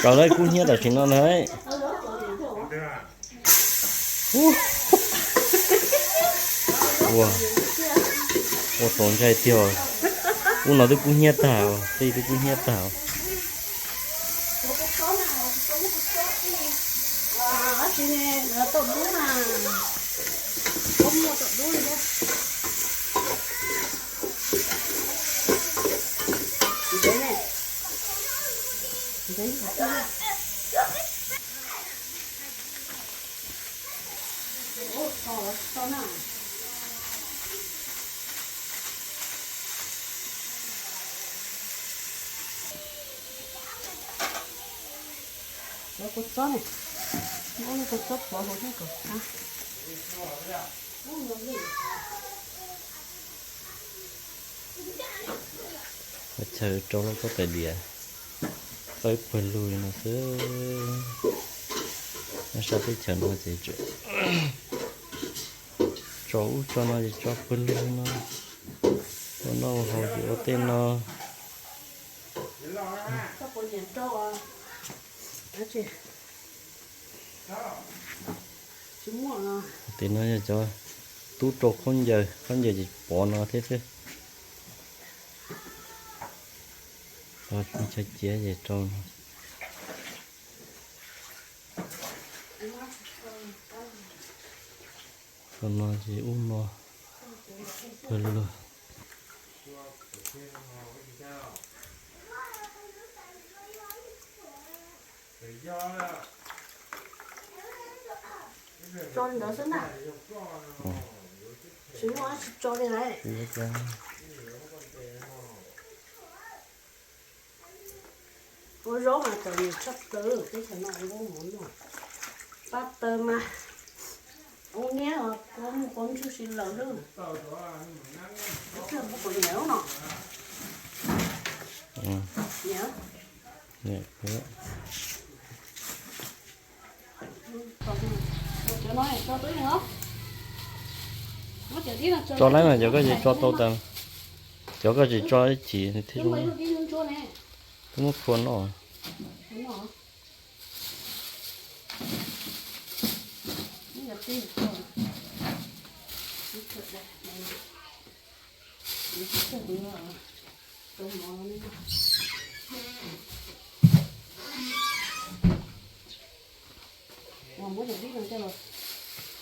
Rau lawv kub hnyiab tam sim no na. Ua, ua tau ntshai tiag. Ub no twb kub hnyiab tag, tej twb kub hnyiab tag. Lawv kua txob ne, muab lub kua txob pov hauv thiab kom qab. Chaw rau lub koj tais diav, txawb pawg lug li no xwb. Nyob sab teb chaws no ces tso ub tso no ces tso pawg lug no. Ua noj ua haus ces ua tej no. Tej no yog cov tub rau khaub ncaws, khaub ncaws ces pov no thiab xwb. Chaw ciav ces rau no. Qhov no ces ub no pawg lug. Tso li ntawd xwb na. Tsis muaj dab tsi tso li lawm. Ua zaub mas txom nyem tshaj plaws, teb chaws no ua zaub mov noj. Pab taw mas ua niab os, ua mus ua ntsuj si lawm xwb. Twb muab kuv niam no. Tso lawm mas cov koj tsis tso tau tas, cov koj tsis tso ib chim thiab. Twb muab phua noj. Muab cov dib no coj los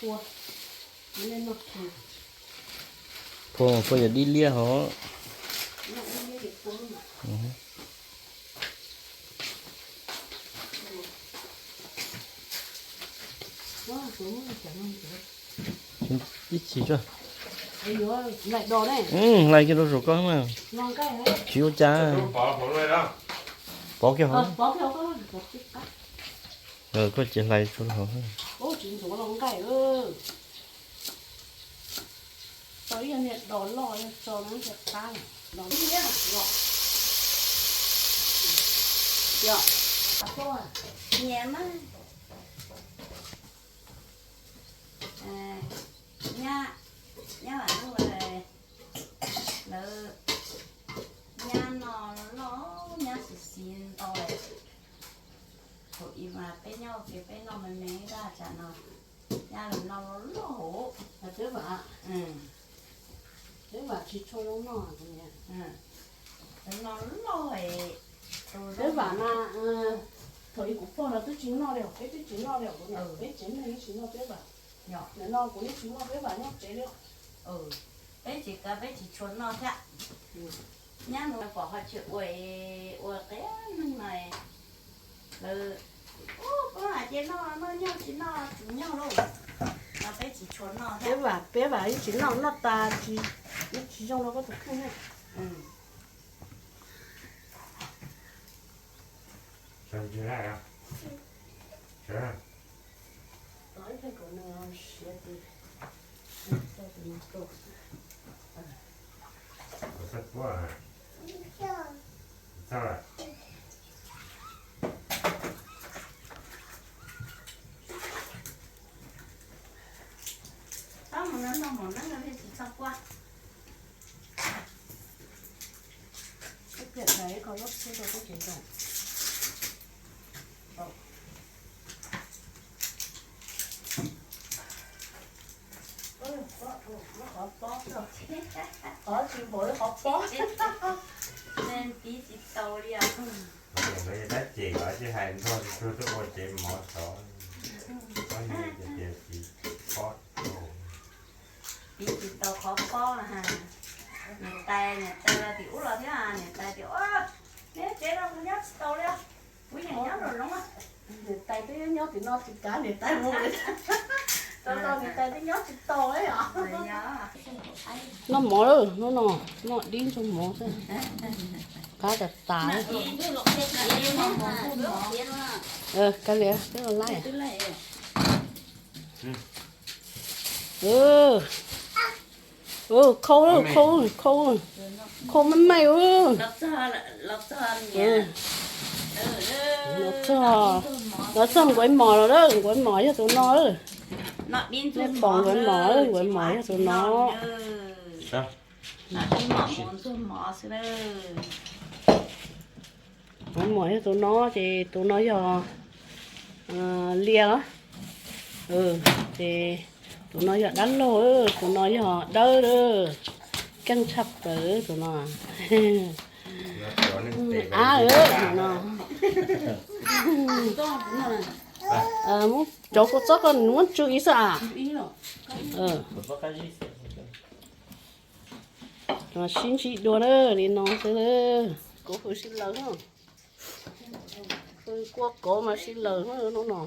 tua, nej noj. Phua, phua cov dib liab hov. Ib chim tso. Hlais kiag rau saum koj na. Tsis ua cas. Pov kiag hauv. Koj cia hlais tso hauv. Nyiam mas. Nyab, nyab Vam Nuj lawv, nyab no loj, nyab xis xis ntau lawm. Thaum ub mas peb nyob ua ke peb noj me me ib vaj tsam no, nyab lawv noj loj loj. Peb Vam, peb Vam tsis tshua zoo noj. Lawv noj loj. Peb Vam mas, thaum ub kuv pog lawv twb tsis noj li, peb twb tsis noj li, peb tsev neeg twb tsis noj peb Vam. Nim no kuv yeej tsis muaj peb Vam nyob tsev li. Peb tsis kav, peb tsis tshua noj thiab. Nyab mus pom ho tsis ua, ua qias neeg no. Lawv, peb hais tias noj noj nyuj tsis noj tsum nyuj lauj. No peb tsis tshua noj thiab. Peb Vam, peb Vam yeej tsis noj, noj tas tsis, yeej tsis zoo rau koj tus kheej na. Txhob mus no noj mov neeb no thiaj tsis txhob quaj. Peb piam hlais ib qho zaub txhub rau peb tsev zoo. Qhov pob, qhov tsis npaum li qhov pob. Piv tsis tau li os. Dab cem los tsis hais nrog tsis tug tuaj ua tsev mov tod. Ob niag tias piv pob. Piv tsis tau qhov pob. Niam tais, niam tais los tim ub los thiab, niam tais tias, neb tsev no kuv nyob tsis tau li, kuv yeem nyob nraum zoov. Niam tais twb nyob tim no tsis kav, niam tais mus tau, niam tais twb nyob tsis tau li os. Noj mov lawm, hnub no noj dib ntxuag mov xwb. Qab tas tas. Kav liam, twb los laij. Khau, khau, khau, khau me me. Los txog, los txog nkuav mos los, nkuav mos yog tus no. Nej pom nkuav mos, nkuav mos yog tus no. Nkuav mos yog tus no, ces tus no yog lias los. Ces tus no yog dab laug, tus no yog dawb, keej tshaj plaws tus no. Av, tus no. Muab cov kua txob ko muab tsw ib xwb as. Sib ntsib dua na, li no xwb. Kuv hws sib laws, hws kua kauv mas sib laws hnub no.